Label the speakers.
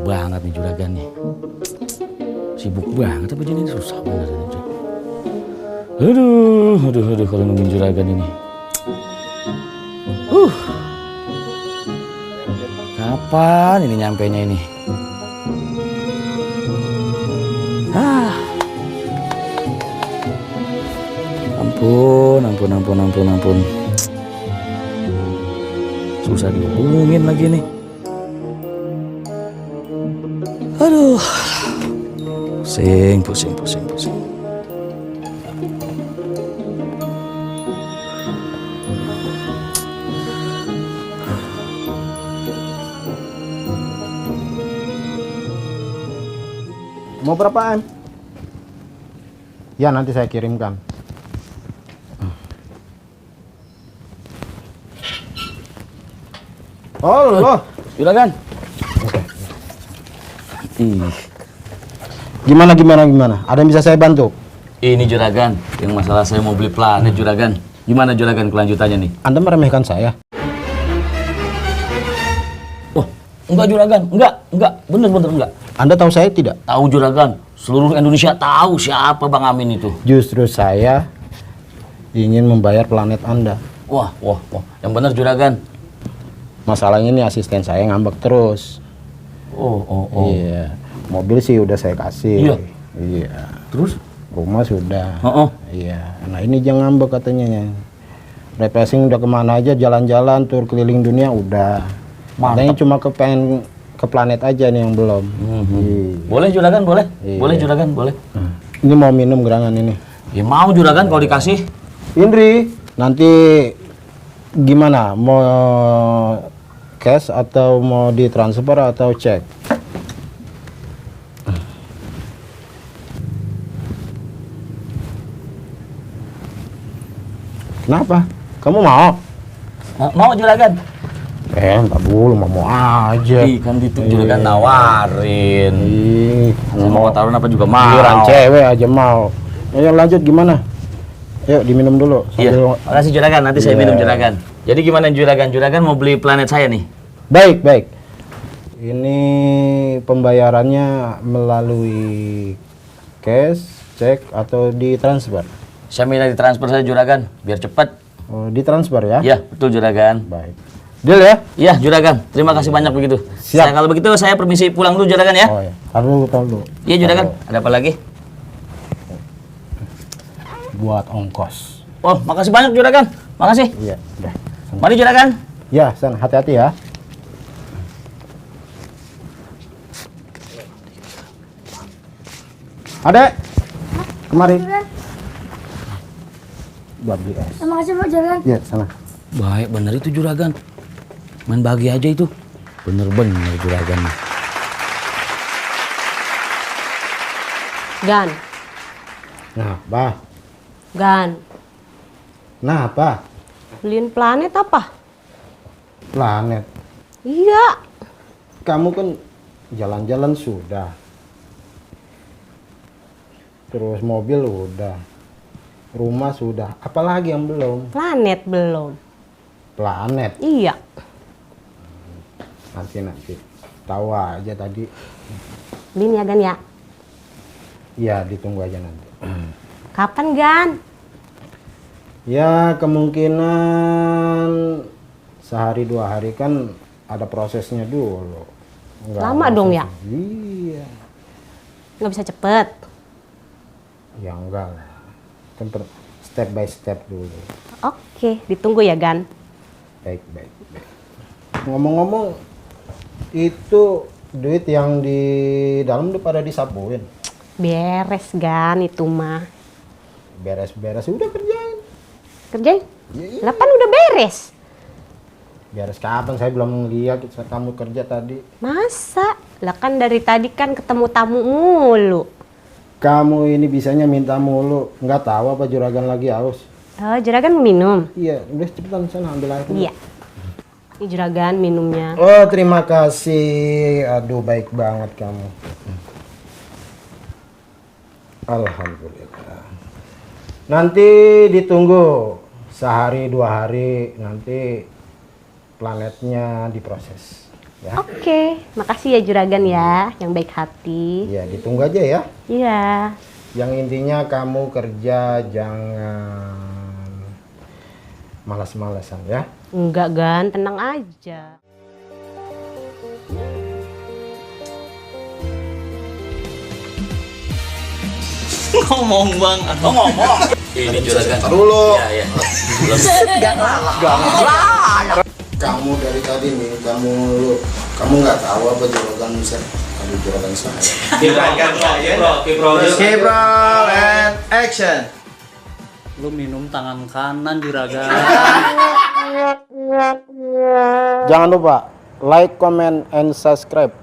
Speaker 1: banget nih juragan nih. Sibuk banget apa jadi susah bener ini. Aduh kalau nungguin juragan ini. Kapan ini nyampenya ini? Ampun. Susah dihubungin lagi nih. Aduh. Pusing.
Speaker 2: Mau berapaan? Ya, nanti saya kirimkan. Oh, loh.
Speaker 1: Juragan.
Speaker 2: Gimana? Ada yang bisa saya bantu?
Speaker 1: Ini juragan, yang masalah saya mau beli planet juragan. Gimana juragan kelanjutannya nih?
Speaker 2: Anda meremehkan saya?
Speaker 1: Oh, enggak juragan, enggak. Bener enggak.
Speaker 2: Anda tahu saya tidak?
Speaker 1: Tahu juragan, seluruh Indonesia tahu siapa Bang Amin itu.
Speaker 2: Justru saya ingin membayar planet Anda.
Speaker 1: Wah, yang bener juragan.
Speaker 2: Masalahnya ini asisten saya ngambek terus.
Speaker 1: Oh.
Speaker 2: Iya, mobil sih udah saya kasih. Iya.
Speaker 1: Terus?
Speaker 2: Rumah sudah.
Speaker 1: Iya.
Speaker 2: Nah ini jangan ngambek katanya. Refreshing udah kemana aja, jalan-jalan, tur keliling dunia udah. Katanya cuma pengen ke planet aja nih yang belum.
Speaker 1: Boleh juragan, boleh. Boleh juragan, boleh.
Speaker 2: Ini mau minum gerangan ini.
Speaker 1: Ya mau juragan kalau dikasih.
Speaker 2: Indri, nanti gimana? Mau cash atau mau ditransfer atau cek? Kenapa? Kamu mau?
Speaker 1: Mau juragan.
Speaker 2: Entar dulu, mau aja.
Speaker 1: Kan itu juragan nawarin. Saya mau taruhan apa juga mau.
Speaker 2: Giliran cewek aja mau. Ayo lanjut gimana? Yuk diminum dulu.
Speaker 1: Iya. Makasih juragan, nanti saya minum juragan. Jadi gimana juragan? Juragan mau beli planet saya nih?
Speaker 2: Baik. Ini pembayarannya melalui cash, cek atau ditransfer?
Speaker 1: Saya minta ditransfer saya juragan, biar cepat.
Speaker 2: Oh, ditransfer ya?
Speaker 1: Iya, betul juragan.
Speaker 2: Baik. Deal ya?
Speaker 1: Iya juragan, terima kasih banyak begitu.
Speaker 2: Siap.
Speaker 1: Kalau begitu saya permisi pulang dulu juragan ya.
Speaker 2: Oh ya, taruh dulu.
Speaker 1: Iya juragan, ada apa lagi?
Speaker 2: Buat ongkos.
Speaker 1: Oh, makasih banyak juragan. Makasih.
Speaker 2: Iya, udah.
Speaker 1: Mari juragan.
Speaker 2: Ya, San, hati-hati ya. Adek, kemari. Buat beli es.
Speaker 3: Terima kasih Pak Juragan.
Speaker 2: Iya, sana.
Speaker 1: Baik, bener itu juragan. Main bagi aja itu. Bener-bener juragan.
Speaker 3: Gan.
Speaker 2: Nah, apa?
Speaker 3: Gan.
Speaker 2: Nah, apa?
Speaker 3: Beliin planet apa?
Speaker 2: Planet.
Speaker 3: Iya.
Speaker 2: Kamu kan jalan-jalan sudah. Terus mobil udah. Rumah sudah. Apalagi yang belum?
Speaker 3: Planet belum.
Speaker 2: Planet.
Speaker 3: Iya.
Speaker 2: Nanti. Tahu aja tadi.
Speaker 3: Beliin ya Gan ya.
Speaker 2: Iya, ditunggu aja nanti.
Speaker 3: Kapan Gan?
Speaker 2: Ya, kemungkinan sehari 2 hari kan ada prosesnya dulu.
Speaker 3: Lama dong ya?
Speaker 2: Iya.
Speaker 3: Nggak bisa cepet.
Speaker 2: Ya enggak lah. Kan step by step dulu.
Speaker 3: Oke, ditunggu ya Gan.
Speaker 2: Baik. Ngomong-ngomong, itu duit yang di dalam udah pada disapuin.
Speaker 3: Beres Gan itu mah.
Speaker 2: Beres-beres udah kerjain.
Speaker 3: Kerjain?
Speaker 2: Iya.
Speaker 3: Lah kan udah beres.
Speaker 2: Beres kapan? Saya belum lihat kamu kerja tadi.
Speaker 3: Masa? Lah kan dari tadi kan ketemu tamu mulu.
Speaker 2: Kamu ini bisanya minta mulu. Nggak tahu apa juragan lagi haus.
Speaker 3: Oh, Juragan mau minum?
Speaker 2: Iya, udah cepetan sana ambil air.
Speaker 3: Iya. Ini Juragan minumnya.
Speaker 2: Oh, terima kasih. Aduh, baik banget kamu. Alhamdulillah. Nanti ditunggu sehari 2 hari, nanti planetnya diproses. Ya.
Speaker 3: Oke, makasih ya Juragan ya, yang baik hati.
Speaker 2: Ya, ditunggu aja ya.
Speaker 3: Iya.
Speaker 2: Yang intinya kamu kerja jangan malas-malasan ya.
Speaker 3: Enggak Gan, tenang aja.
Speaker 4: Ngomong bang, ngomong. Ini juragan.
Speaker 2: Dulu.
Speaker 4: Iya.
Speaker 2: Kamu dari tadi nih, kamu nggak tahu apa juragan bisa. Aduh, juragan saya.
Speaker 4: Juragan
Speaker 5: Okay, bro, and action.
Speaker 4: Lu minum tangan kanan juragan.
Speaker 2: Jangan lupa like, comment, and subscribe.